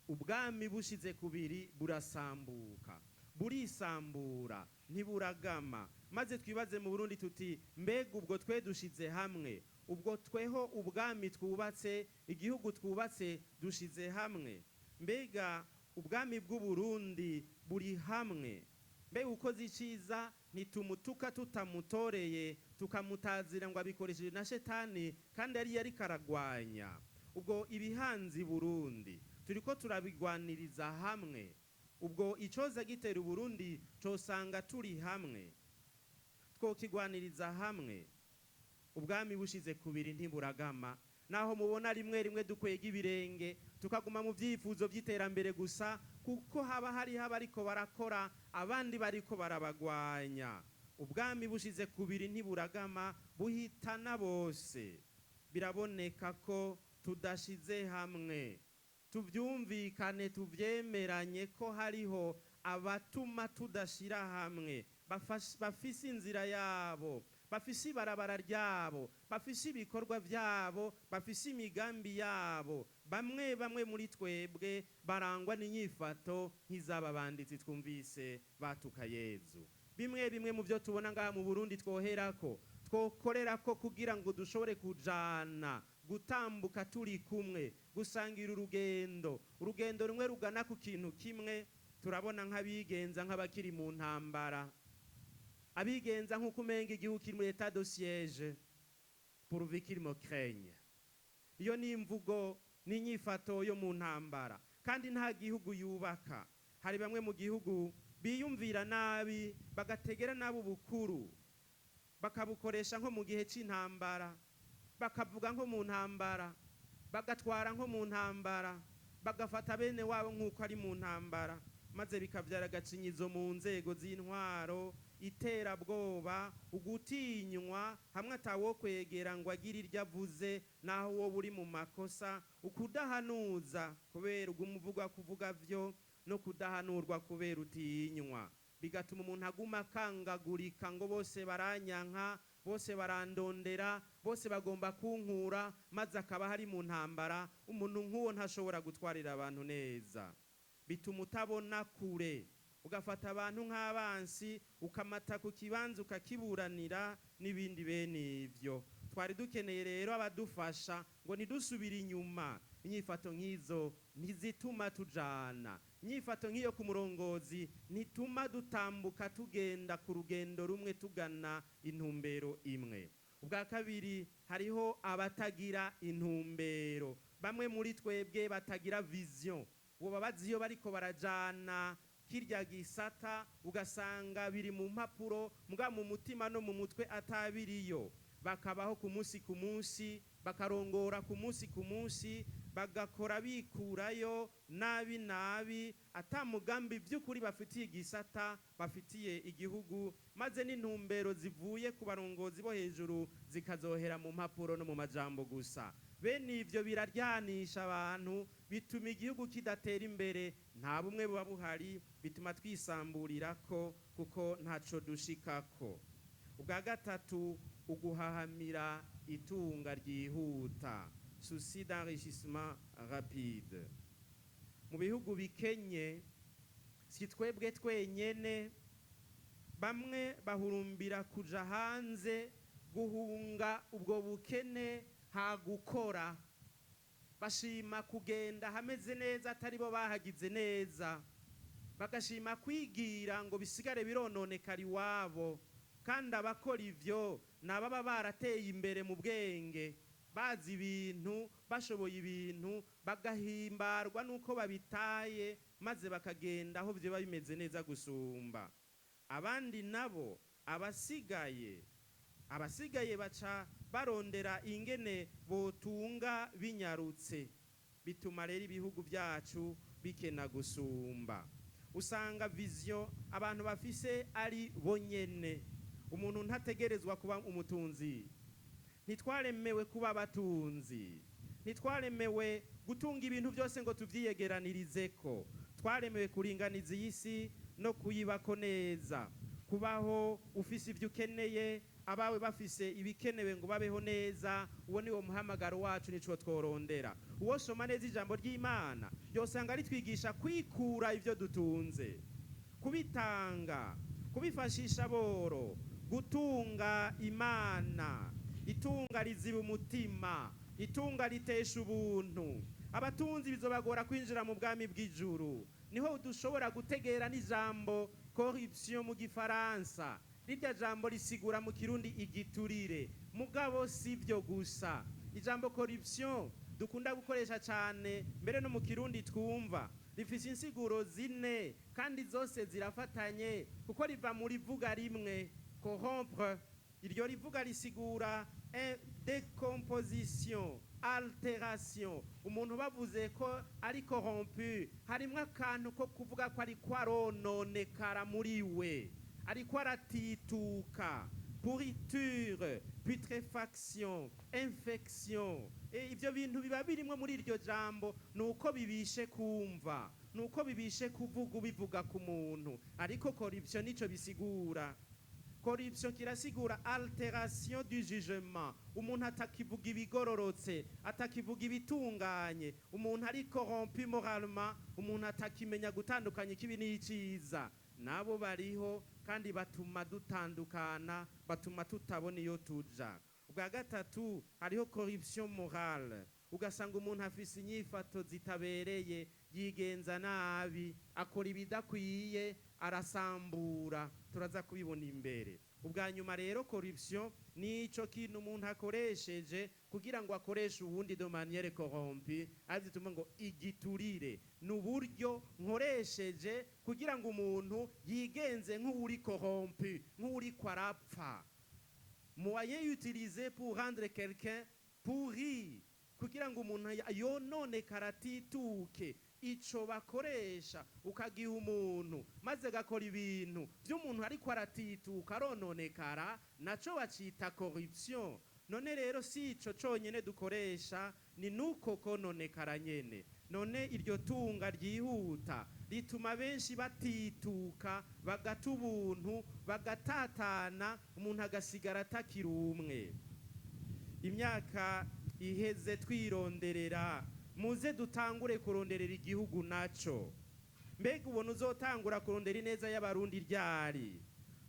Ubwami bushize kubiri burasambuka, burisambura, ntiburagama. Maze twibaze mu Burundi tuti: mbega ubwo twe dushize hamwe? Ubwo tweho ubwami twubatse, igihugu twubatse, dushize hamwe? Mbega ubwami bw'Uburundi buri hamwe? Mbega ukoze iciza ntitumutuka tutamutoreye, tukamutazira ngo abikoresheje na shetani, kandi ariyo ariko aragwanya? Ubwo ibihanze Burundi turiko turabigwaniriza hamwe? Ubwo icoza gitera Uburundi cosanga turi hamwe, twokigwaniriza hamwe? Ubwami bushize kubiri ntiburagama. Naho mubona rimwe rimwe dukwega ibirenge, tukaguma mu byifuzo by'iterambere gusa, kuko haba hariho abariko barakora, abandi bariko barabagwanya. Ubwami bushize kubiri ntiburagama, buhitana bose. Biraboneka ko tudashize hamwe. Tuvyumvikane, tuvyemeranye ko hariho abatuma tudashira hamwe, bafise inzira yabo, bafise ibarabara ryabo, bafise ibikorwa byabo, bafise imigambi yabo. Bamwe bamwe muri twebwe barangwa n'inyifato nk'iz'aba banditsi twumvise batuka Yezu. Bimwe bimwe mu byo tubona ngaha mu Burundi twoherako, twokorera ko kugira ngo dushobore kujana, gutambuka turi kumwe, gusangira urugendo, urugendo rumwe rugana ku kintu kimwe. Turabona nk'abigenza nk'abakiri mu ntambara, abigenza nk'uko umenga igihugu kiri muri état de siège, pourvu qu'il me craigne. Iyo ni imvugo n'inyifato yo mu ntambara, kandi nta gihugu yubaka. Hari bamwe mu gihugu biyumvira nabi, bagategera nabi ubukuru, bakabukoresha nko mu gihe c'intambara, bakavuga nko mu ntambara, bagatwara nko mu ntambara, bagafata bene wabo nk'uko ari mu ntambara, maze bikabyara agacinyizo mu nzego z'intwaro, iterabwoba, ugutinywa, hamwe atawo kwegera ngo agire iryo avuze naho wowe uri mu makosa, ukudahanuza kubera uguma kuvuga vyo, no kudahanurwa kubera utinywa. Bigatuma umuntu aguma akangagurika ngo bose baranyanka, bose barandondera, bose bagomba kunkura, maze akaba hari mu ntambara. Umuntu nk'uwo ntashobora gutwarira abantu neza. Bituma utabona kure, ugafata abantu nk'abansi, ukamata ku kibanza ukakiburanira, n'ibindi bene ivyo. Twari dukeneye rero abadufasha ngo ntidusubire inyuma. Inyifato nk'izo ntizituma tujana. Inyifato nk'iyo ku murongozi ntituma dutambuka tugenda ku rugendo rumwe, tugana intumbero imwe. Ubwa kabiri, hariho abatagira intumbero. Bamwe muri twebwe batagira vision, uwo babazi iyo bariko barajana kirya gisata, ugasanga biri mu mpapuro, mbwa mu mutima no mu mutwe atabiriyo. Bakabaho ku munsi ku munsi, bakarongora ku munsi ku munsi, bagakora bikurayo nabi nabi, ata mugambi by'ukuri bafitiye igisata, bafitiye igihugu, maze n'intumbero zivuye ku barongozi bo hejuru zikazohera mu mpapuro no mu majambo gusa. Bene ivyo biraryanisha abantu, bituma igihugu kidatera imbere, nta bumwe buba buhari, bituma twisamburirako kuko ntaco dushikako. Ubwa gatatu, uguhahamira itunga ryihuta, souci d'enrichissement rapide. Mu bihugu bikenye, si twebwe twenyene, bamwe bahurumbira kuja hanze guhunga ubwo bukene ha gukora. Bashima kugenda hameze neza atari bo bahagize neza, bagashima kwigira ngo bisigare birononekara iwabo. Kandi abakora ivyo ni ababa barateye imbere mu bwenge, bazi ibintu, bashoboye ibintu, bagahimbarwa n'uko babitaye, maze bakagenda aho vyoba bimeze neza gusumba. Abandi nabo, abasigaye baca barondera ingene botunga binyarutse. Bituma rero ibihugu byacu bikena gusumba. Usanga vision abantu bafise ari bonyene. Umuntu ntategerezwa kuba umutunzi. Ntitwaremewe kuba abatunzi, ntitwaremewe gutunga ibintu byose ngo tuvyiyegeranirizeko. Twaremewe kuringaniza iyi si no kuyibako neza, kubaho ufise ibyo ukeneye. Abawe bafise ibikenewe ngo babeho neza. Uwo ni wo muhamagaro wacu, nico tworondera. Uwo soma neza ijambo ry'Imana yosanga ritwigisha kwikura ibyo dutunze, kubitanga, kubifashisha boro, gutunga Imana. Itunga riziba umutima, itunga ritesha ubuntu. Abatunzi bizobagora kwinjira mu bwami bw'ijuru. Niho dushobora gutegera n'ijambo corruption mu gifaransa. Rirya jambo risigura mu kirundi igiturire, mugabo si byo gusa. Ijambo corruption dukunda gukoresha cyane, mbere no mu kirundi twumva, rifise insiguro zine kandi zose zirafatanye, kuko riva mu rivuga rimwe corrompre. Iryo rivuga risigura décomposition, altération. Umuntu bavuze ko ari corrompu, harimwo akantu ko kuvuga ko ariko arononekara muri we, ariko aratituka, pourriture, putréfaction, infection. Ibyo bintu biba birimwo muri iryo jambo. Ni uko bibishe kumva, ni uko bibishe kuvuga ubivuga ku muntu, ariko corruption nico bisigura. Corruption kirasigura altération du jugement. Umuntu atakivuga ibigororotse, atakivuga ibitunganye. Umuntu ari corrompu moralement, umuntu atakimenya gutandukanya ikibi n'iciza. Nabo bariho kandi batuma dutandukana, batuma tutabona iyo tuja. Ubwa gatatu, hariho corruption morale. Ugasanga umuntu afise inyifato zitabereye, yigenza nabi, akora ibidakwiye, arasambura. Turaza kubibona imbere. Ubwa nyuma rero, corruption ni ico kintu umuntu akoresheje kugira ngo akoreshe uwundi de manière corrompue, arivyo tuma ngo igiturire. Ni uburyo nkoresheje kugira ngo umuntu yigenze nk'uwuri corrompu, nk'uwuriko arapfa. Moyen utilisé pour rendre quelqu'un pourri, kugira ngo umuntu yononekara, atituke. Ico bakoresha ukagiha umuntu maze agakora ibintu vy'umuntu ariko aratituka, arononekara, naco bacita corruption. None rero si ico conyene dukoresha, ni nuko kononekara nyene. None iryo tunga ryihuta rituma benshi batituka, bagata ubuntu, bagatatana, umuntu agasigara atakiri umwe. Imyaka iheze twironderera, muze dutangure kuronderera igihugu naco. Mbega ubona uzotangura kurondera ineza y'Abarundi ryari?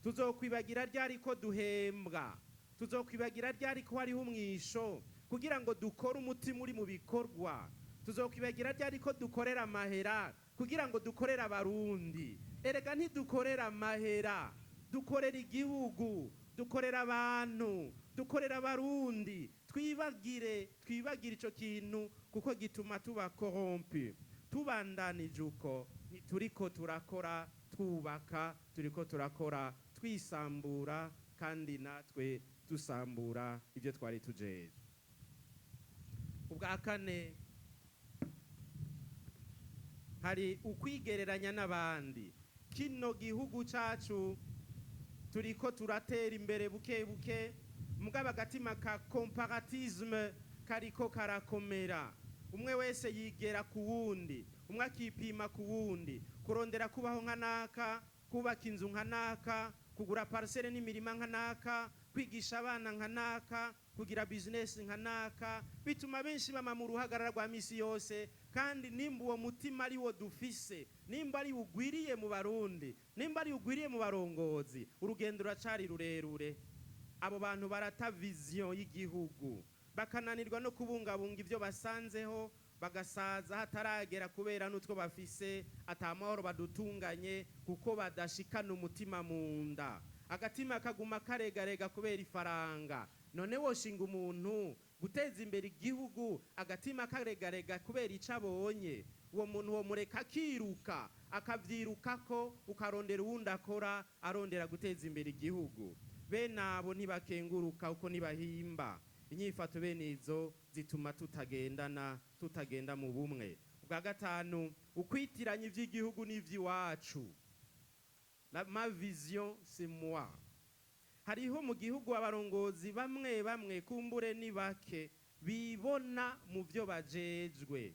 Tuzokwibagira ryari ko duhembwa? Tuzokwibagira ryari ko hariho umwisho kugira ngo dukore umutima uri mu bikorwa? Tuzokwibagira ryari ko dukorera amahera kugira ngo dukorere Abarundi? Erega ntidukorera amahera, dukorera igihugu, dukorera abantu, dukorera Abarundi. Twibagire, twibagire ico kintu, kuko gituma tuba corrompu. Tubandanije uko, ntituriko turakora twubaka, turiko turakora twisambura, kandi natwe dusambura ibyo twari tujejwe. Ubwa kane, hari ukwigereranya n'abandi. Kino gihugu cacu turiko turatera imbere buke buke, mugabo agatima ka comparatisme kariko karakomera. Umwe wese yigera ku wundi, umwe akipima ku wundi, kurondera kubaho nka naka, kubaka inzu nka naka, kugura parcelle n'imirima nka naka, kwigisha abana nka naka, kugira business nka naka. Bituma benshi bama mu ruhagarara rwa misi yose. Kandi nimba uwo mutima ari wo dufise, nimba ari ugwiriye mu Barundi, nimba ari ugwiriye mu barongozi, urugendo ruracari rurerure. Abo bantu barata vision y'igihugu, bakananirwa no kubungabunga ibyo basanzeho, bagasaza hataragera kubera n'utwo bafise atamahoro badutunganye, kuko badashikana umutima mu nda. Agatima kaguma karegarega kubera ifaranga. None woshinga umuntu guteza imbere igihugu agatima karegarega kubera ico abonye? Uwo muntu wo mureka akiruka, akavyirukako, ukarondera uwundi akora arondera guteza imbere igihugu. Bene abo ntibakenguruka, uko ntibahimba. Inyifato bene izo zituma tutagendana, tutagenda mu bumwe. Ubwa gatanu, ukwitiranya ivy'igihugu n'ivy'iwacu. Ma vision, c'est moi. Hariho mu gihugu abarongozi bamwe bamwe, kumbure ni bake, bibona mu byo bajejwe,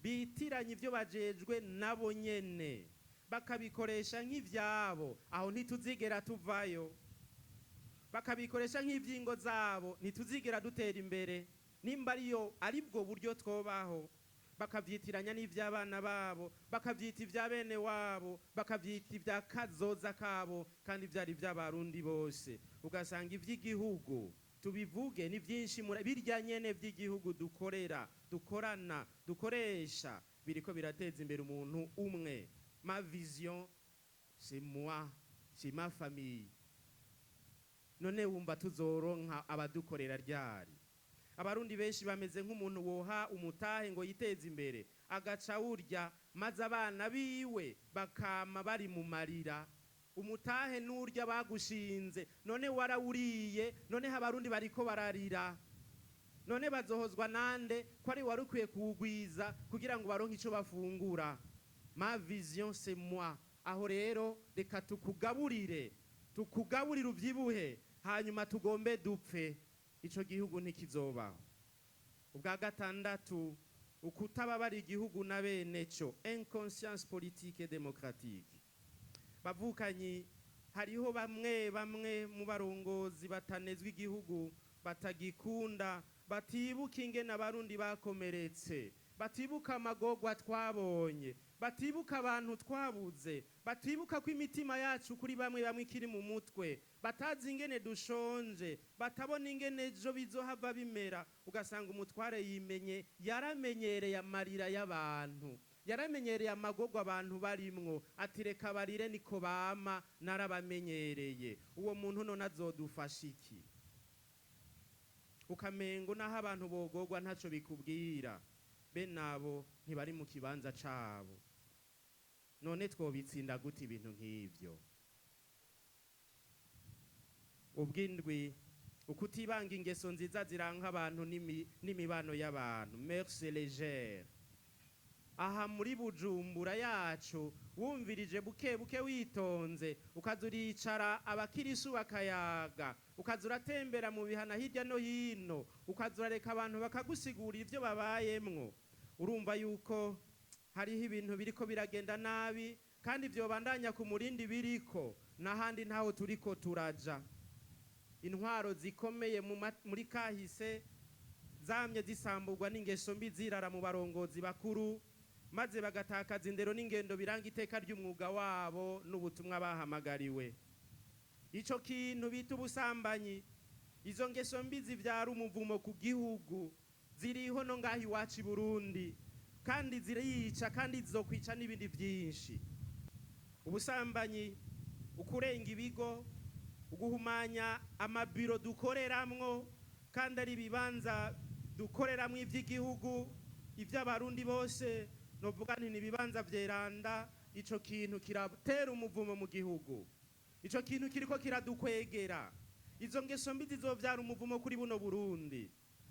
bitiranya ibyo bajejwe nabo nyene, bakabikoresha nk'ivyabo. Aho ntituzigera tuvayo. Bakabikoresha nk'ivyingo zabo, ntituzigera dutera imbere nimba ariyo aribwo buryo twobaho. Bakavyitiranya n'ivy'abana babo, bakavyita ibya bene wabo, bakavyita ibya kazoza kabo, kandi vyari ivy'Abarundi bose. Ugasanga ivy'igihugu, tubivuge, ni vyinshi, birya nyene vy'igihugu dukorera, dukorana, dukoresha, biriko birateza imbere umuntu umwe. Ma vision, c'est moi, c'est ma famille. None wumva tuzoronka abadukorera ryari? Abarundi benshi bameze nk'umuntu woha umutahe ngo yiteze imbere, agaca awurya, maze abana biwe bakama bari mu marira. Umutahe n'urya bagushinze, none warawuriye. Noneho Abarundi bariko bararira. None bazohozwa nande, ko ari wari ukwiye kuwugwiza kugira ngo baronke ico bafungura? Ma vision, c'est moi. Aho rero reka tukugaburire, tukugaburire uvyibuhe, hanyuma tugombe dupfe. Ico gihugu ntikizobaho. Ubwa gatandatu, ukutababara igihugu na bene co, inconscience politique et démocratique. Bavukanyi, hariho bamwe bamwe mu barongozi batanezwa igihugu, batagikunda, batibuka ingene Abarundi bakomeretse, batibuka amagorwa twabonye, batibuka abantu twabuze, batibuka ko imitima yacu kuri bamwe bamwe ikiri mu mutwe, batazi ingene dushonje, batabona ingene ejo bizohava bimera. Ugasanga umutware yimenye, yaramenyereye amarira y'abantu, yaramenyereye amagorwa abantu barimwo, ati: "Reka barire, niko bama, narabamenyereye." Uwo muntu none azodufasha iki? Ukamengo naho abantu bogorwa ntaco bikubwira. Bene abo ntibari mu kibanza cabo. None twobitsinda gute ibintu nk'ivyo? Ubwindwi, ukutibanga ingeso nziza ziranga abantu n'imibano y'abantu, mœurs légères. Aha muri Bujumbura yacu, wumvirije buke buke, witonze, ukaza uricara abakirisu bakayaga, ukaza uratembera mu bihana hirya no hino, ukaza urareka abantu bakagusigurira ibyo babayemwo, urumva yuko hariho ibintu biriko biragenda nabi, kandi vyobandanya ku murindi biriko, n'ahandi ntaho turiko turaja. Intwaro zikomeye muri kahise zamye zisamburwa n'ingeso mbi zirara mu barongozi bakuru, maze bagatakaza indero n'ingendo biranga iteka ry'umwuga wabo n'ubutumwa bahamagariwe. Ico kintu bita ubusambanyi, izo ngeso mbi zivyara umuvumo ku gihugu, ziriho no ngaho iwacu i Burundi, kandi zirica, kandi zizokwica n'ibindi vyinshi. Ubusambanyi, ukurenga ibigo, uguhumanya amabiro dukoreramwo kandi ari ibibanza dukoreramwo ivy'igihugu, ivy'Abarundi bose, novuga nti ni ibibanza vyeranda. Ico kintu kiratera umuvumo mu gihugu. Ico kintu kiriko kiradukwegera. Izo ngeso mbi zizovyara umuvumo kuri buno Burundi.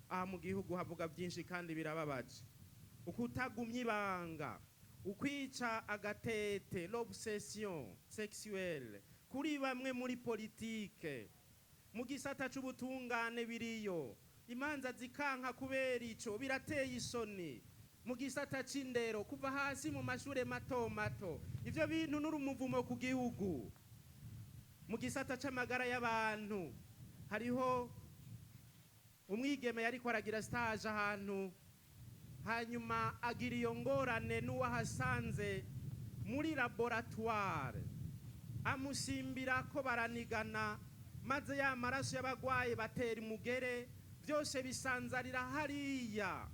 Aha mu gihugu havuga byinshi kandi birababaje. Ukutagumya ibanga, ukwica agatete, l'obsession sexuelle kuri bamwe muri politike, mu gisata c'ubutungane biriyo, imanza zikanka kubera ico, birateye isoni. Mu gisata c'indero, kuva hasi mu mashure mato mato, ivyo bintu n'urumuvumo ku gihugu. Mu gisata c'amagara y'abantu, hariho umwigeme yariko aragira stage ahantu, hanyuma agira iyo ngorane n'uwahasanze muri laboratoire, amusimbira ko baranigana, maze ya maraso y'abagwayi batera umugere, byose bisanzarira hariya.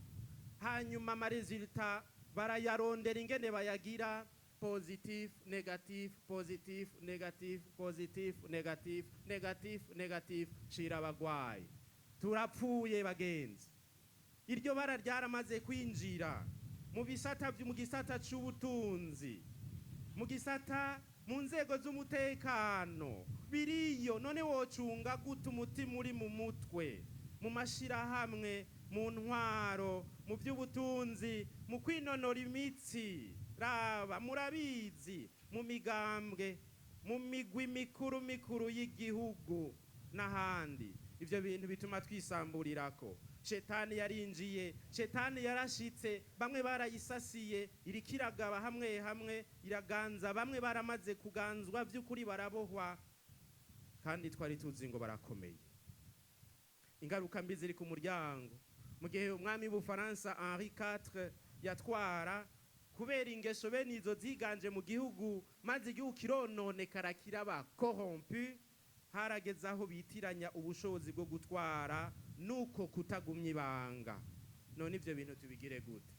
Hanyuma ama résultats barayarondera ingene bayagira: positif, négatif, positif, négatif, positif, négatif, négatif, négatif. Shira abagwayi. Turapfuye, bagenzi. Iryo bara ryaramaze kwinjira mu bisata, mu gisata c'ubutunzi, mu gisata, mu nzego z'umutekano biriyo. None wocunga gute umutima uri mu mutwe? Mu mashirahamwe, mu ntwaro, mu by'ubutunzi, mu kwinonora imitsi, raba murabizi, mu migambwe, mu migwi mikuru mikuru y'igihugu n'ahandi. Ibyo bintu bituma twisamburirako. Shetani yarinjiye, shetani yarashitse. Bamwe barayisasiye, iriko iragaba hamwe hamwe, iraganza. Bamwe baramaze kuganzwa by'ukuri, barabohwa. Kandi twari tuzi ngo barakomeye. Ingaruka mbi ziri ku muryango. Mu gihe umwami w'Ubufaransa Henri IV yatwara, kubera ingeso bene izo ziganje mu gihugu, maze igihugu kirononekara, kiraba corrompu, harageze aho bitiranya ubushobozi bwo gutwara nuko kutagumya ibanga. None ivyo bintu tubigire gute?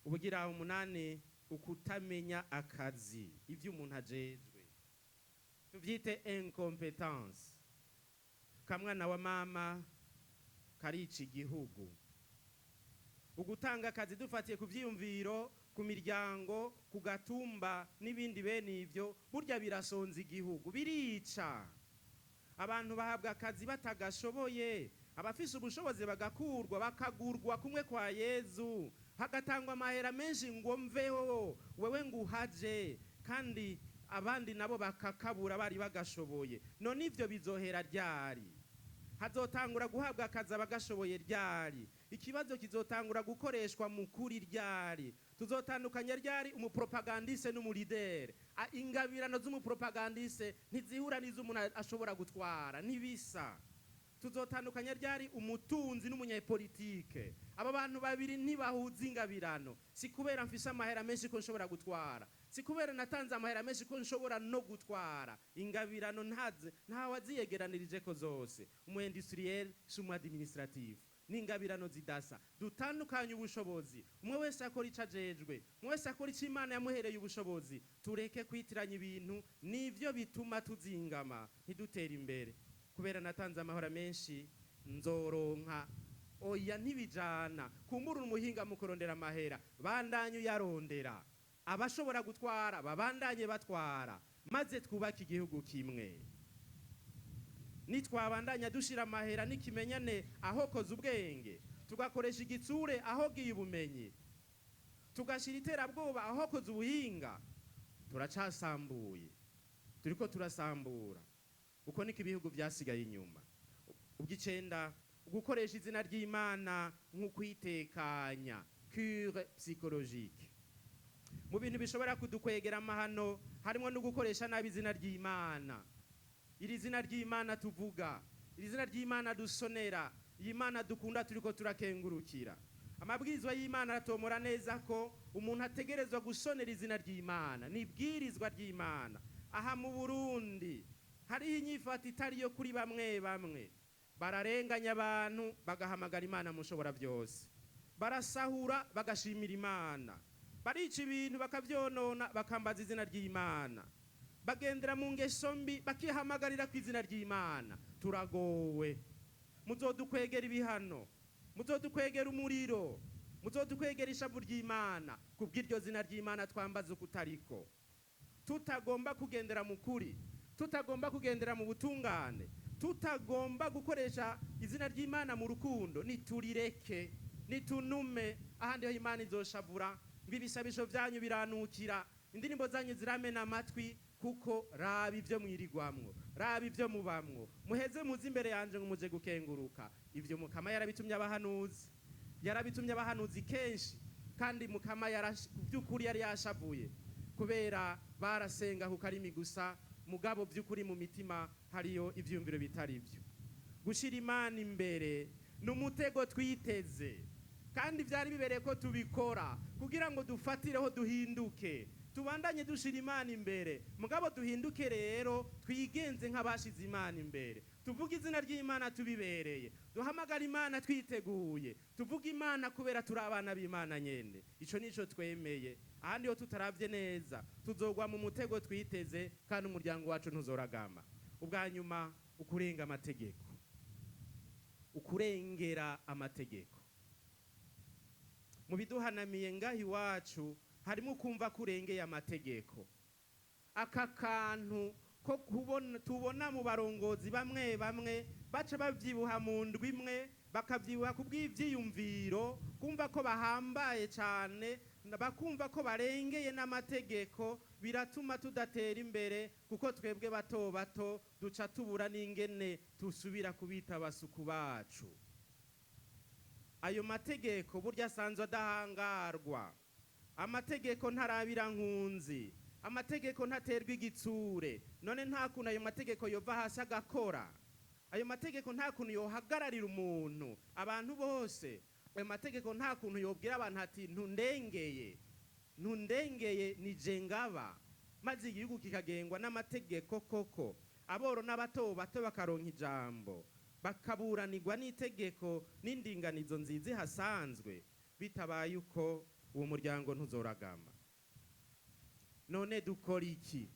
Ubugira umunani, ukutamenya akazi, ivyo umuntu ajejwe, tuvyite incompetence. Kamwana wa mama karica igihugu. Ugutanga akazi dufatiye ku vyiyumviro, ku miryango, ku gatumba n'ibindi bene ivyo, burya birasonza igihugu, birica. Abantu bahabwa akazi batagashoboye, abafise ubushobozi bagakurwa, bakagurwa kumwe kwa Yezu, hagatangwa amahera menshi ngo mveho wewe nguhaje, kandi abandi nabo bakakabura bari bagashoboye. None ivyo bizohera ryari? Hazotangura guhabwa akazi abagashoboye ryari? Ikibazo kizotangura gukoreshwa mu kuri ryari? Tuzotandukanya ryari umupropagandiste n'umulidere? Ingabirano z'umupropagandiste ntizihura n'iz'umuntu ashobora gutwara, ntibisa. Tuzotandukanya ryari umutunzi n'umunyepolitike? Aba bantu babiri ntibahuza ingabirano. Si kubera mfise amahera menshi ko nshobora gutwara, si kubera natanze amahera menshi ko nshobora no gutwara. Ingabirano ntawe aziyegeranirije ko zose. Umu industriel si umu administratif, n'ingabirano zidasa. Dutandukanye ubushobozi, umwe wese akora ico ajejwe, umwe wese akora ico Imana yamuhereye ubushobozi. Tureke kwitiranya ibintu, nivyo bituma tuzingama ntidutere imbere. Kubera natanze amahora menshi nzoronka, oya, ntibijana. Kumbura umuhinga mu kurondera amahera, bandanye uyarondera, abashobora gutwara babandanye batwara, maze twubake igihugu kimwe. Nitwabandanya dushira amahera n'ikimenyane ahokoza ubwenge, tugakoresha igitsure ahogiye ubumenyi, tugashira iterabwoba ahokoza ubuhinga, turacasambuye, turiko turasambura. Uko niko ibihugu vyasigaye inyuma. Ubw'icenda, gukoresha izina ry'Imana nk'ukwitekanya, cure psychologique. Mu bintu bishobora kudukwegera amahano harimo no gukoresha nabi izina ry'Imana. Iri zina ry'Imana tuvuga, iri zina ry'Imana dusonera, iyi Mana dukunda turiko turakengurukira. Amabwirizwa y'Imana aratomora neza ko umuntu ategerezwa gusonera izina ry'Imana, ni ibwirizwa ry'Imana. Aha mu Burundi hariho inyifato itari yo kuri bamwe bamwe, bararenganya abantu bagahamagara Imana mushobora byose, barasahura bagashimira Imana, barica ibintu bakavyonona bakambaza izina ry'Imana, bagendera mu ngeso mbi bakihamagarira ku izina ry'Imana. Turagowe. Muzodukwegera ibihano, muzodukwegera umuriro, muzodukwegera ishavu ry'Imana kubw'iryo zina ry'Imana twambaza ukutariko. Tutagomba kugendera mu kuri, tutagomba kugendera mu butungane, tutagomba gukoresha izina ry'Imana mu rukundo, niturireke, nitunume. Ahandi ho Imana izoshavura ngo ibisabisho vyanyu biranukira, indirimbo zanyu ziramena amatwi, kuko raba ivyo mwirigwamwo, raba ivyo mubamwo, muheze muze imbere yanje ngo muje gukenguruka. Ivyo Mukama yarabitumye abahanuzi, yarabitumye abahanuzi kenshi, kandi Mukama by'ukuri yari yashavuye kubera barasenga ku karimi gusa, mugabo by'ukuri mu mitima hariyo ivyumviro bitari byo. Gushira Imana imbere ni umutego twiteze, kandi vyari bibereye ko tubikora kugira ngo dufatireho duhinduke, tubandanye dushira Imana imbere. Mugabo duhinduke rero, twigenze nk'abashize Imana imbere, tuvuge izina ry'Imana tubibereye, duhamagara Imana twiteguye, tuvuge Imana kubera turi abana b'Imana nyene. Ico nico twemeye. Ahandi iyo tutaravye neza tuzogwa mu mutego twiteze, kandi umuryango wacu ntuzoragama. Ubwa nyuma, ukurenga amategeko, ukurengera amategeko. Mu biduhanamiye ngaho iwacu harimo kumva kurengeye amategeko. Aka kantu ko kubona tubona mu barongozi bamwe bamwe baca bavyibuha mu ndwi imwe, bakavyibuha ku bw'ivyiyumviro, kumva ko bahambaye cane, bakumva ko barengeye n'amategeko, biratuma tudatera imbere, kuko twebwe bato bato duca tubura n'ingene tusubira kubita abasuku bacu. Ayo mategeko burya asanzwe adahangarwa. Amategeko ntarabira nkunzi, Amategeko ntaterwa igitsure. None nta kuntu ayo mategeko yova hasi agakora? Ayo mategeko nta kuntu yohagararira umuntu, abantu bose? Ayo mategeko nta kuntu yobwira abantu ati: "Ntundengeye, ntundengeye, ni je ngaba"? Maze igihugu kikagengwa n'amategeko koko, aboro n'abato bato bakaronka ijambo, bakaburanirwa n'itegeko n'indinganizo nziza ihasanzwe. Bitabaye uko, uwo muryango ntuzoragama. None dukora iki?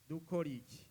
Dukora iki?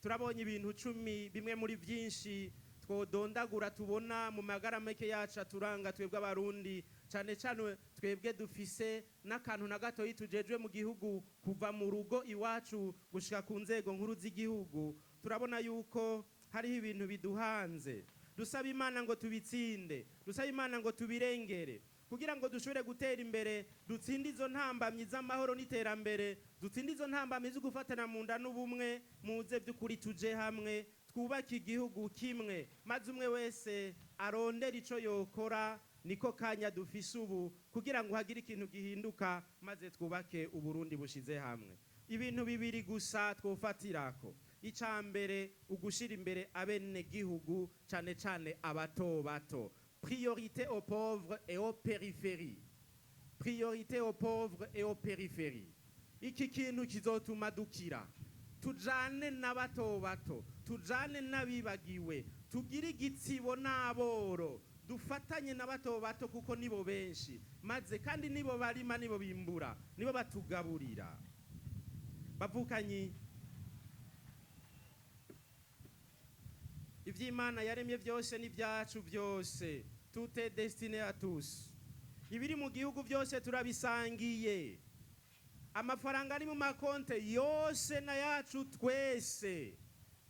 Turabonye ibintu 10, bimwe muri byinshi twodondagura, tubona mu magara make yacu aturanga twebwe Abarundi, cyane cyane twebwe dufise n'akantu na gatoyi tujejwe mu gihugu, kuva mu rugo iwacu gushika ku nzego nkuru z'igihugu. Turabona yuko hariho ibintu biduhanze. Dusaba Imana ngo tubitsinde, dusaba Imana ngo tubirengere, kugira ngo dushobore gutera imbere, dutsinde izo ntambamyi z'amahoro n'iterambere, dutsinde izo ntambamyi zo gufatana mu nda n'ubumwe. Muze by'ukuri tuje hamwe, twubake igihugu kimwe, maze umwe wese arondera ico yokora. Niko kanya dufise ubu kugira ngo hagire ikintu gihinduka, maze twubake Uburundi bushize hamwe. Ibintu bibiri gusa twofatirako. Ica mbere, ugushira imbere abenegihugu, cane cane abato bato. Priorité aux pauvres et aux périphéries, priorité aux pauvres et aux périphéries. Iki kintu kizotuma dukira. Tujane n'abato bato, tujane n'abibagiwe, tugire igitsibo n'aboro, dufatanye n'abato bato, kuko nibo benshi, maze kandi nibo barima, nibo bimbura, nibo batugaburira. Bavukanyi, ivy'Imana yaremye byose n'ibyacu byose. Tout est destiné à tous. Ibiri mu gihugu byose turabisangiye. Amafaranga ari mu makonte yose na yacu twese.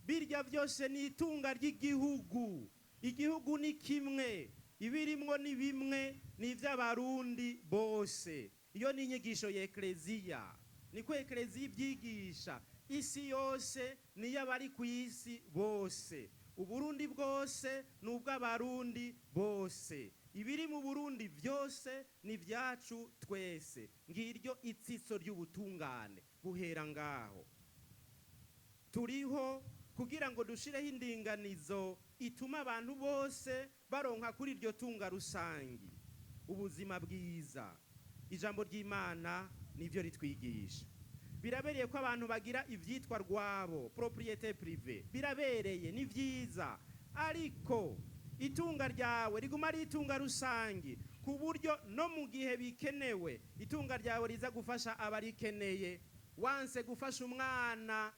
Birya byose ni itunga ry'igihugu. Igihugu ni kimwe, ibirimwo ni bimwe, ni iby'Abarundi bose. Iyo ni inyigisho ya Ekleziya, niko Ekleziya ibyigisha. Isi yose niyo abari ku isi bose. Uburundi bwose ni ubw'Abarundi bose. Ibiri mu Burundi byose ni ibyacu twese. Ngiryo itsitso ry'ubutungane, buhera ngaho. Turiho kugira ngo dushireho indinganizo ituma abantu bose baronka kuri iryo tunga rusangi ubuzima bwiza. Ijambo ry'Imana nivyo ritwigisha. Birabereye ko abantu bagira ivyitwa rwabo, propriété privée. Birabereye, ni vyiza, ariko itunga ryawe riguma ari itunga rusangi, ku buryo no mu gihe bikenewe itunga ryawe riza gufasha abarikeneye. Wanse gufasha umwana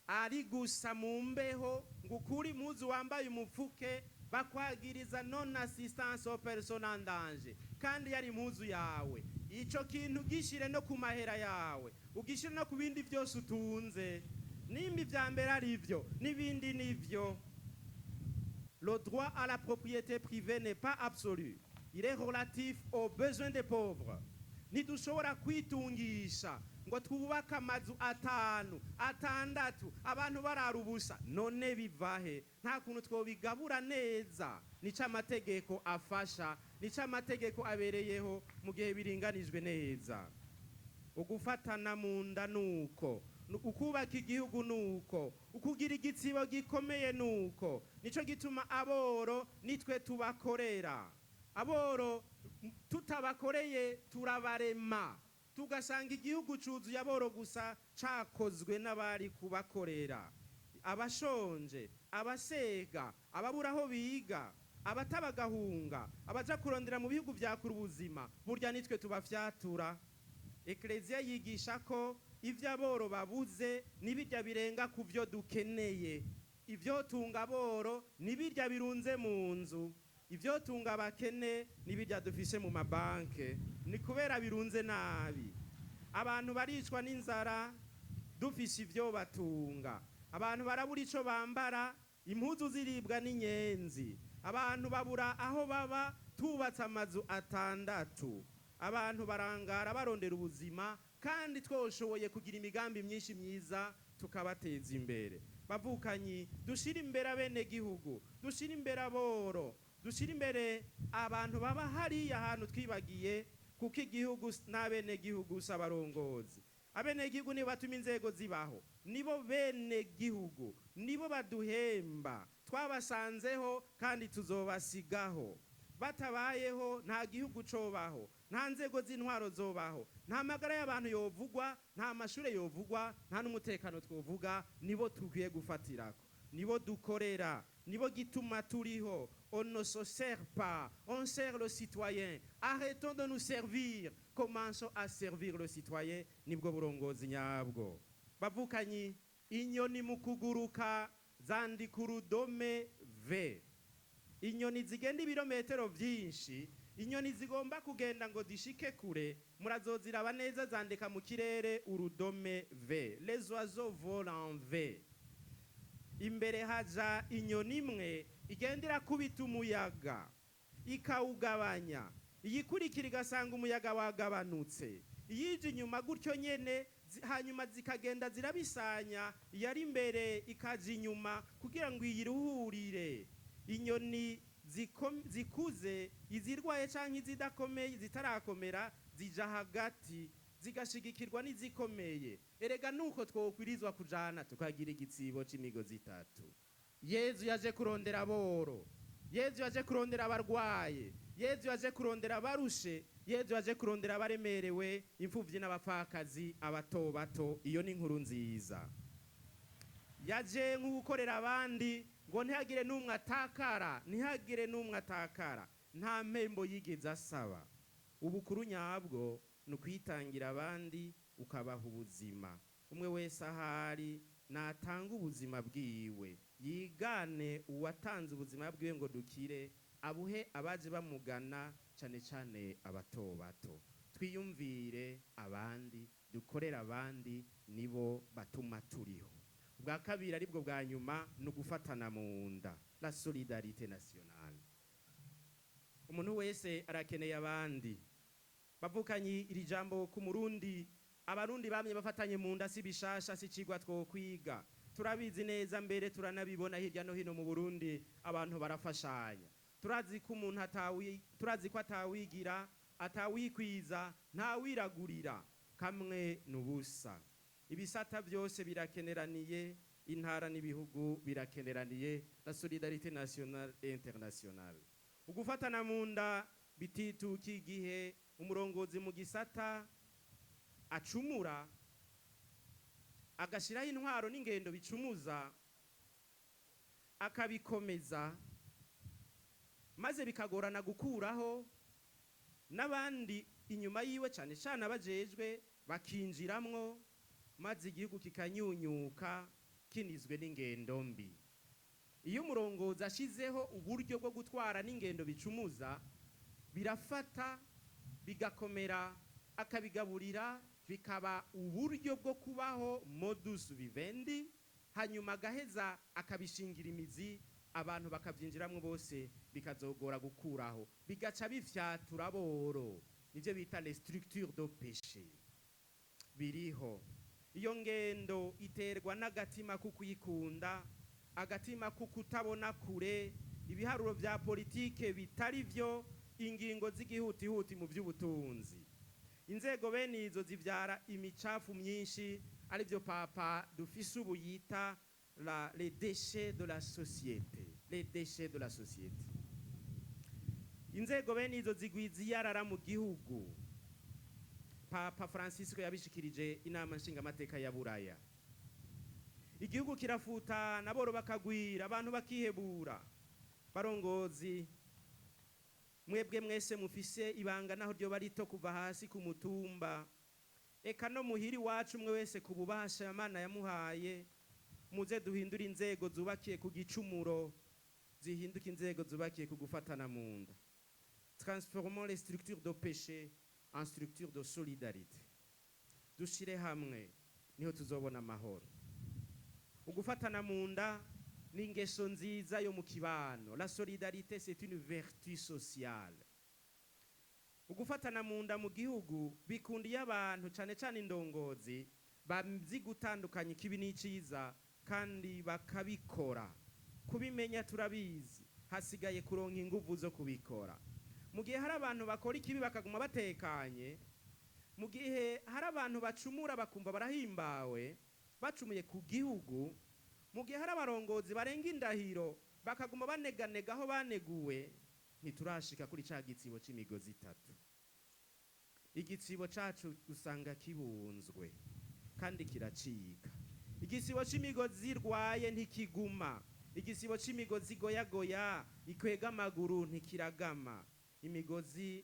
ari gusa mu mbeho ngo ukure impuzu wambaye umupfuke, bakwagiriza non assistance aux personnes en danger, kandi yari impuzu yawe. Ico kintu gishire no ku mahera yawe, ugishire no ku bindi byose utunze. Nimba ivya mbere ari ivyo, n'ibindi nivyo. Le droit à la propriété privée n'est pas absolu, il est relatif aux besoins des pauvres. Ntidushobora kwitungisha ngo twubake amazu atanu, atandatu, abantu barara ubusa. None bivahe? Nta kuntu twobigabura neza? Nico amategeko afasha, nico amategeko abereyeho, mu gihe biringanijwe neza. Ugufatana mu nda nuko ukubaka igihugu, nuko ukugira igitsibo gikomeye nuko. Nico gituma aboro nitwe tubakorera. Aboro tutabakoreye turabarema, tugasanga igihugu cuzuye aboro gusa, cakozwe n'abari kubakorera. Abashonje, abasega, ababura aho biga, abatabagahunga, abaja kurondera mu bihugu vya kure ubuzima, burya nitwe tubafyatura. Ekleziya yigisha ko ivyo aboro babuze nibirya birenga ku vyo dukeneye. Ivyo tunga aboro nibirya birunze mu nzu. Ivyo tunga abakene nibirya dufise mu mabanke, ni kubera birunze nabi. Abantu baricwa n'inzara dufise ivyo batunga. Abantu barabura ico bambara, impuzu ziribwa n'inyenzi. Abantu babura aho baba tubatse amazu atandatu. Abantu barangara barondera ubuzima, kandi twoshoboye kugira imigambi myinshi myiza tukabateza imbere. Bavukanyi, dushire imbere abenegihugu, dushire imbere aboro, dushire imbere abantu baba hariya hantu twibagiye. Kuko igihugu n'abenegihugu si abarongozi. Abenegihugu nibo batuma inzego zibaho, nibo bene gihugu, nibo baduhemba. Twabasanzeho kandi tuzobasigaho. Batabayeho, nta gihugu cobaho, nta nzego z'intwaro zobaho, nta magara y'abantu yovugwa, nta mashure yovugwa, nta n'umutekano twovuga. Nibo tukwiye gufatirako, nibo dukorera, nibo gituma turiho. On ne se sert pas, on sert le citoyen. Arrêtons de nous servir, commençons à servir le citoyen. Nibwo burongozi nyabwo. Bavukanyi, inyoni mu kuguruka zandika urudome V. Inyoni zigenda ibirometero byinshi, inyoni zigomba kugenda ngo zishike kure, murazoziraba neza, zandika mu kirere urudome V. Les oiseaux volent en V. Imbere haja inyoni imwe igenda irakubita umuyaga ikawugabanya, iyikurikira igasanga umuyaga wagabanutse, iyije inyuma gutyo nyene. Hanyuma zikagenda zirabisanya, iyari imbere ikaja inyuma kugira ngo iyiruhurire. Inyoni zikuze, izirwaye canke izidakomeye, zitarakomera, zija hagati zigashigikirwa n'izikomeye. Erega nuko twokwirizwa kujana, tukagira igitsibo c'imigozi itatu. Yezu yaje kurondera aboro, Yezu yaje kurondera abarwaye, Yezu yaje kurondera abarushe, Yezu yaje kurondera abaremerewe, imfuvyi n'abapfakazi, abato bato. Iyo ni inkuru nziza. Yaje nk'ugukorera abandi ngo ntihagire n'umwe atakara, ntihagire n'umwe atakara. Nta mpembo yigeze asaba. Ubukuru nyabwo ni ukwitangira abandi, ukabaha ubuzima. Umwe wese ahari natanga ubuzima bwiwe, yigane uwatanze ubuzima bwiwe ngo dukire, abuhe abaje bamugana, cane cane abato bato. Twiyumvire abandi, dukorere abandi, nibo batuma turiho. Ubwa kabiri, aribwo bwa nyuma, ni ugufatana mu nda, la solidarité nationale. Umuntu wese arakeneye abandi. Bavukanyi, iri jambo ku Murundi, Abarundi bamye bafatanye mu nda, si bishasha, si cigwa twokwiga. Turabizi neza, mbere turanabibona hirya no hino mu Burundi, abantu barafashanya. Turazi ko umuntu atawi, turazi ko atawigira, atawikwiza, ntawiragurira, kamwe n'ubusa. Ibisata byose birakeneraniye, intara n'ibihugu birakeneraniye, la solidarité nationale et internationale. Ugufatana mu nda bitituka igihe umurongozi mu gisata acumura, agashyiraho intwaro n'ingendo bicumuza, akabikomeza, maze bikagorana gukuraho, n'abandi inyuma yiwe, cyane cyane abajejwe, bakinjiramwo, maze igihugu kikanyunyuka kinizwe n'ingendo mbi. Iyo umurongozi ashizeho uburyo bwo gutwara n'ingendo bicumuza, birafata bigakomera, akabigaburira, bikaba uburyo bwo kubaho, modus vivendi, hanyuma agaheza akabishingira imizi, abantu bakabyinjiramo bose, bikazogora gukuraho, bigaca bifyatura boro. Nibyo bita les structures de péché. Biriho. Iyo ngendo iterwa n'agatima ko kuyikunda, agatima ko kutabona kure, ibiharuro bya politike bitari byo, ingingo z'igihutihuti mu by'ubutunzi. Inzego bene izo zibyara imicafu myinshi, aribyo Papa dufise ubu yita les déchets de la société, les déchets de la société. Inzego bene izo zigwiza iyarara mu gihugu. Papa Francisco yabishikirije Inama Nshingamateka ya Buraya. Igihugu kirafuta, naboro bakagwira, abantu bakihebura. Barongozi, mwebwe mwese mufise ibanga, naho ryo barito, kuva hasi ku mutumba eka no muhiri wacu, umwe wese ku bubasha Imana yamuhaye, muze duhindure inzego zubakiye ku gicumuro, zihinduke inzego zubakiye ku gufatana mu nda. Transformons les structures de péché en structures de solidarité. Dushire hamwe, niho tuzobona amahoro. Ugufatana mu nda ni ingeso nziza yo mu kibano. La solidarité, c'est une vertu sociale. Ugufatana mu nda mu gihugu bikunda iyo abantu, cane cane indongozi, bazi gutandukanya ikibi n'iciza kandi bakabikora. Kubimenya turabizi, hasigaye kuronka inguvu zo kubikora. Mu gihe hari abantu bakora ikibi bakaguma batekanye, mu gihe hari abantu bacumura bakumva barahimbawe bacumuye ku gihugu, mu gihe hari abarongozi barenga indahiro bakaguma baneganega aho baneguwe, ntiturashika kuri ca gitsibo c'imigozi itatu. Igitsibo cacu usanga kibunzwe kandi kiracika. Igisibo c'imigozi irwaye ntikiguma. Igisibo c'imigozi igoyagoya ikwega amaguru ntikiragama. Imigozi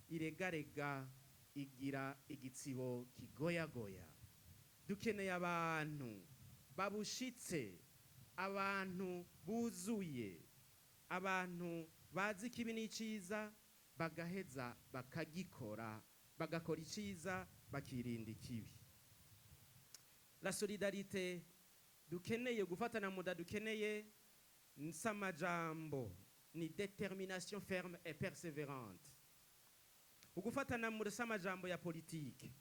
iregarega igira igitsibo kigoyagoya. Dukeneye abantu babushitse, abantu buzuye, abantu bazi ikibi n'iciza, bagaheza bakagikora, bagakora iciza, bakirinda ikibi. La solidarité dukeneye, gufatana mu nda dukeneye, si amajambo, ni détermination ferme et persévérante. Ugufatana mu nda si amajambo ya politike.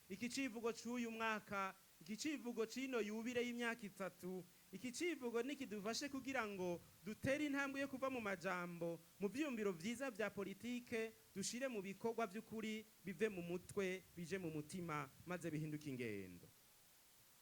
Iki civugo c'uyu mwaka, iki civugo c'ino yubile y'imyaka 3, iki civugo nikidufashe kugira ngo dutere intambwe yo kuva mu majambo, mu vyiyumviro vyiza vya politike, dushire mu bikorwa vy'ukuri, bive mu mutwe bije mu mutima, maze bihinduke ingendo.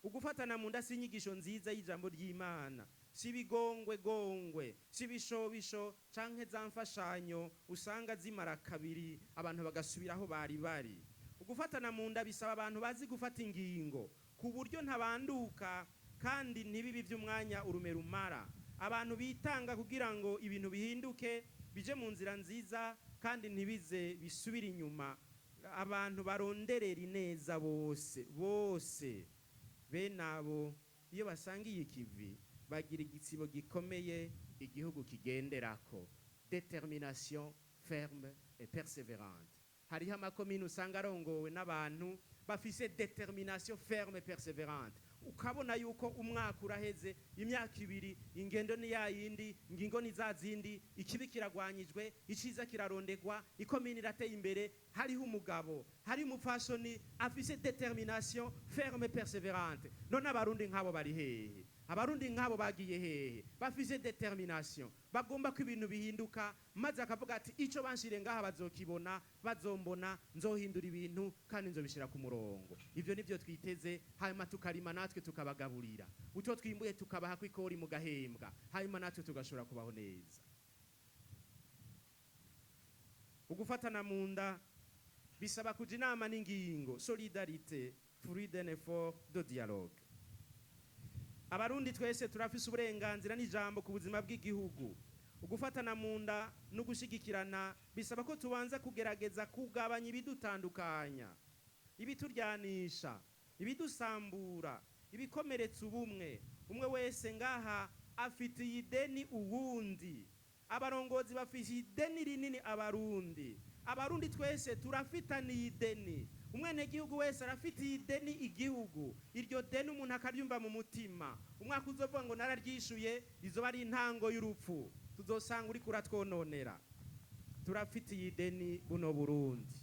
Ugufatana mu nda si inyigisho nziza y'ijambo ry'Imana, si ibigongwe gongwe, si ibishobisho canke za mfashanyo usanga zimara kabiri abantu bagasubira aho bari bari. Ugufatana mu nda bisaba abantu bazi gufata ingingo ku buryo ntabanduka kandi ntibibi vy'umwanya urume rumara, abantu bitanga kugira ngo ibintu bihinduke bije mu nzira nziza kandi ntibize bisubire inyuma, abantu baronderera ineza bose bose. Bene abo iyo basangiye ikivi bagira igitsibo gikomeye igihugu kigenderako. Détermination ferme et persévérante. Hariho amakomine usanga arongowe n'abantu bafise détermination ferme et persévérante, ukabona yuko umwaka uraheze, imyaka 2, ingendo ni yayindi, ingingo ni za zindi, ikibi kiragwanyijwe, iciza kirarondegwa, ikomine irateye imbere. Hariho umugabo, hari umupfasoni afise détermination ferme et persévérante. None Abarundi nk'abo bari hehe? Abarundi nk'abo bagiye hehe, bafise détermination, bagomba ko ibintu bihinduka, maze akavuga ati: "Ico banshire ngaha bazokibona, bazombona, nzohindura ibintu kandi nzobishira ku murongo"? Ivyo nivyo twiteze. Hanyuma tukarima natwe tukabagaburira utwo twimbuye, tukabaha kwikori mugahembwa, hanyuma natwe tugashobora kubaho neza. Ugufatana mu nda bisaba kuja inama n'ingingo. Solidarité, fruit d'un effort de dialogue. Abarundi twese turafise uburenganzira n'ijambo ku buzima bw'igihugu. Ugufatana mu nda no gushigikirana bisaba ko tubanza kugerageza kugabanya ibidutandukanya, ibituryanisha, ibidusambura, ibikomeretsa ubumwe. Umwe wese ngaha afitiye ideni uwundi. Abarongozi bafitiye ideni rinini Abarundi. Abarundi twese turafitaniye ideni. Umwenegihugu wese arafitiye ideni igihugu. Iryo deni umuntu akaryumva mu mutima. Umwaka uzovuga ngo nararyishuye izoba ari intango y'urupfu, tuzosanga uriko uratwononera. Turafitiye ideni buno Burundi,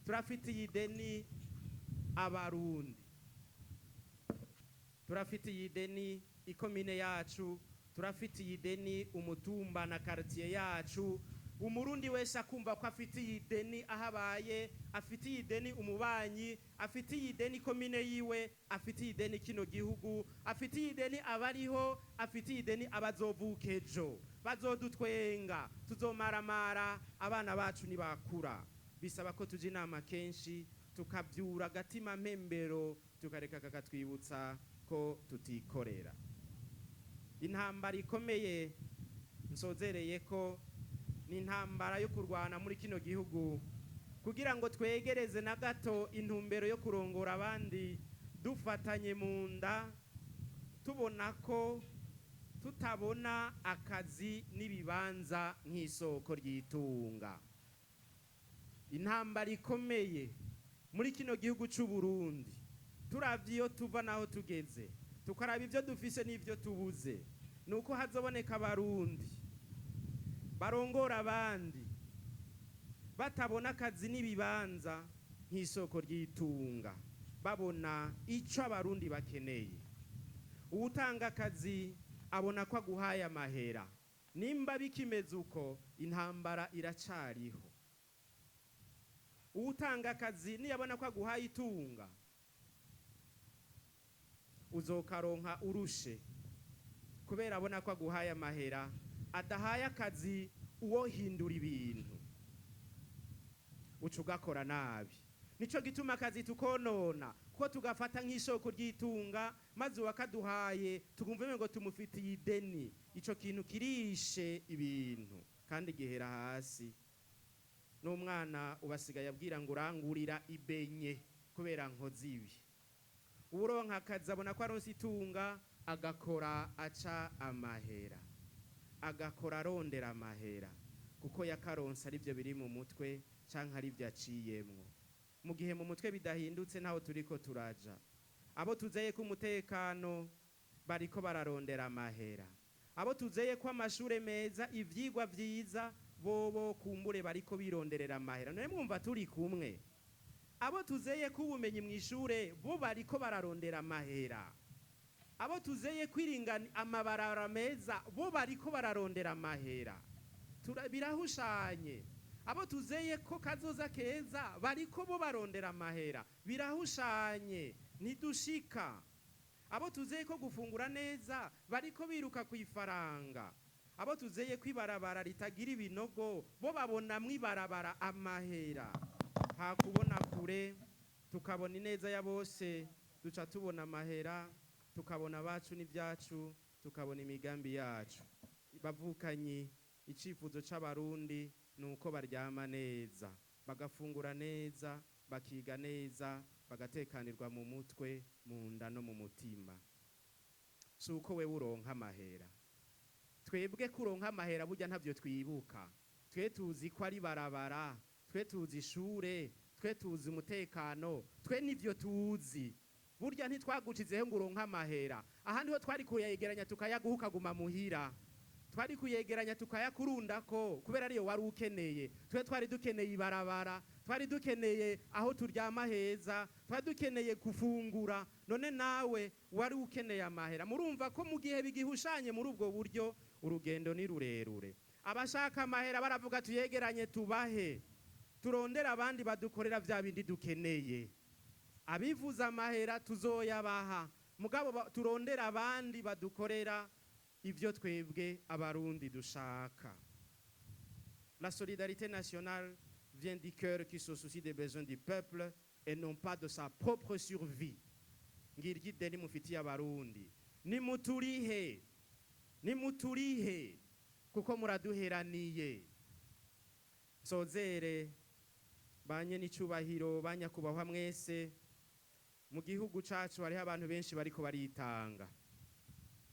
turafitiye ideni Abarundi, turafitiye ideni ikomine yacu, turafitiye ideni umutumba na quartier yacu. Umurundi wese akumva ko afitiye ideni aho abaye, afitiye ideni umubanyi, afitiye ideni ikomine yiwe, afitiye ideni kino gihugu, afitiye ideni abariho, afitiye ideni abazovuka ejo bazodutwenga, tuzomaramara abana bacu nibakura. Bisaba ko tuja inama kenshi, tukavyura agatima mpembero, tukareka kakatwibutsa ko tutikorera. Intambara ikomeye nsozereye ko ni intambara yo kurwana muri kino gihugu kugira ngo twegereze na gato intumbero yo kurongora abandi dufatanye mu nda, tubona ko tutabona akazi n'ibibanza nk'isoko ry'itunga. Intambara ikomeye muri kino gihugu c'u Burundi, turavye iyo tuva naho tugeze, tukaraba ivyo dufise n'ivyo tubuze, nuko hazoboneka Abarundi barongora abandi batabona akazi n'ibibanza nk'isoko ry'itunga, babona ico Abarundi bakeneye. Uwutanga akazi abona ko aguhaye amahera. Nimba bikimeze uko, intambara iracariho. Uwutanga akazi niyabona ko aguhaye itunga, uzokaronka urushe, kubera abona ko aguhaye amahera, adahaye akazi uwo hindura ibintu, uca ugakora nabi. Nico gituma akazi tukonona, kuko tugafata nk'isoko ry'itunga, maze uwakaduhaye tukumva ngo tumufitiye ideni. Ico kintu kirishe ibintu kandi gihera hasi. N'umwana ubasigaye abwira ngo urangurira ibenye kubera nkozi ibi. Uwuronka akazi abona ko aronse itunga, agakora aca amahera, agakora arondera amahera, kuko yakaronse arivyo biri mu mutwe canke arivyo aciyemwo. Mu gihe mu mutwe bidahindutse, ntaho turiko turaja. Abo tuzeye ko umutekano bariko bararondera amahera, abo tuzeye ko amashure meza, ivyigwa vyiza, bobo kumbure bariko bironderera amahera. None mwumva turi kumwe? Abo tuzeye ko ubumenyi mw'ishure, bo bariko bararondera amahera. Abo tuzeye kwiringana amabarara meza, bo bariko bararondera amahera. Birahushanye. Abo tuzeye ko kazoza keza, bariko bo barondera amahera. Birahushanye, ntidushika. Abo tuzeye ko gufungura neza, bariko biruka ku ifaranga. Abo tuzeye ko ibarabara ritagira ibinogo, bo babonamwo ibarabara amahera. Hakubona kure tukabona ineza ya bose, duca tubona amahera, tukabona abacu n'ibyacu, tukabona imigambi yacu. Bavukanyi, icifuzo c'Abarundi ni uko baryama neza, bagafungura neza, bakiga neza, bagatekanirwa mu mutwe, mu nda no mu mutima. Si uko wewe uronka amahera. Twebwe kuronka amahera burya ntavyo twibuka. Twe tuzi ko ari barabara, twe tuzi ishure, twe tuzi umutekano, twe nivyo tuzi. Burya ntitwagucizeho ngo uronke amahera. Ahandi ho twari kuyegeranya tukayaguha ukaguma muhira, twari kuyegeranya tukayakurundako kubera ariyo wari ukeneye. Twe twari dukeneye ibarabara, twari dukeneye aho turyama heza, twari dukeneye gufungura. None nawe wari ukeneye amahera. Murumva ko mu gihe bigihushanye muri ubwo buryo, urugendo ni rurerure. Abashaka amahera baravuga tuyegeranye tubahe, turondera abandi badukorera vya bindi dukeneye. Abivuza amahera tuzoyabaha, mugabo turondera abandi badukorera ivyo twebwe Abarundi dushaka. La solidarité nationale vient du cœur qui se soucie des besoins du peuple et non pas de sa propre survie. Ngiryo ideni mufitiye Abarundi. Nimuturihe, nimuturihe, kuko muraduheraniye. Nsozere, banye n'icubahiro, banyakubahwa mwese, mu gihugu cacu hariho abantu benshi bariko baritanga,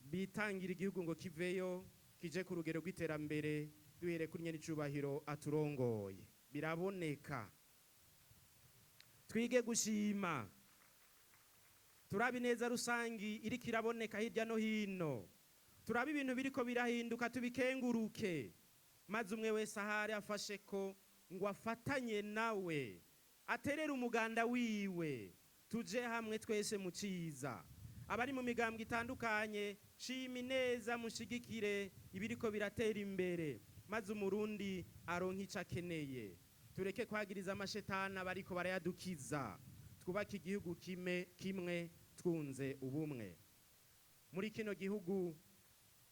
bitangira igihugu ngo kiveyo kije ku rugero rw'iterambere. Duhere kuri nyene icubahiro aturongoye, biraboneka. Twige gushima, turabe ineza rusangi iriko iraboneka hirya no hino, turabe ibintu biriko birahinduka, tubikenguruke, maze umwe wese ahari afashe ko ngo afatanye nawe, aterere umuganda wiwe, tuje hamwe twese mu ciza. Abari mu migambwe itandukanye, shima ineza, mushigikire ibiriko biratera imbere, maze Umurundi aronke ico akeneye. Tureke kwagiriza amashetani abariko barayadukiza, twubake igihugu kime kimwe twunze ubumwe. Muri kino gihugu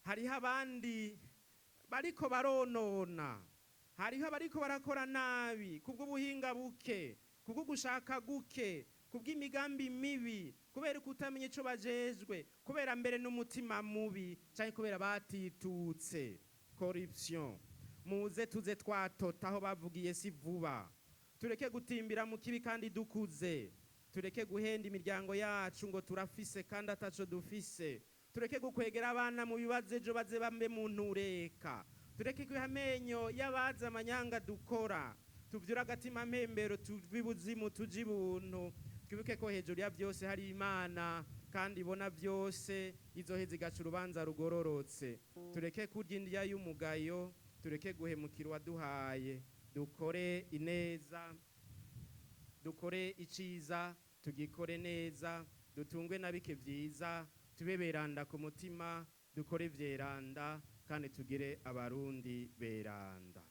hariho abandi bariko baronona, hariho abariko barakora nabi kubw'ubuhinga buke, kubwo gushaka guke, kubw'imigambi mibi, kubera kutamenya ico bajejwe, kubera mbere n'umutima mubi, canke kubera batitutse, corruption. Muze tuze twatota aho bavugiye si vuba. Tureke gutimbira mu kibi kandi dukuze, tureke guhenda imiryango yacu ngo turafise kandi ataco dufise, tureke gukwegera abana mu bibazo ejo baze bambe mu ntureka, tureke kwiha amenyo y'abazi amanyanga dukora, tuvyure agatima mpembero, tuve ibuzimu tuje ibuntu. Twibuke ko hejuru ya byose hari Imana kandi ibona byose, izoheza igaca urubanza rugororotse. Tureke kurya indya y'umugayo, tureke guhemukira uwaduhaye, dukore ineza, dukore iciza, tugikore neza, dutungwe na bike vyiza, tube beranda ku mutima, dukore vyeranda kandi tugire Abarundi beranda.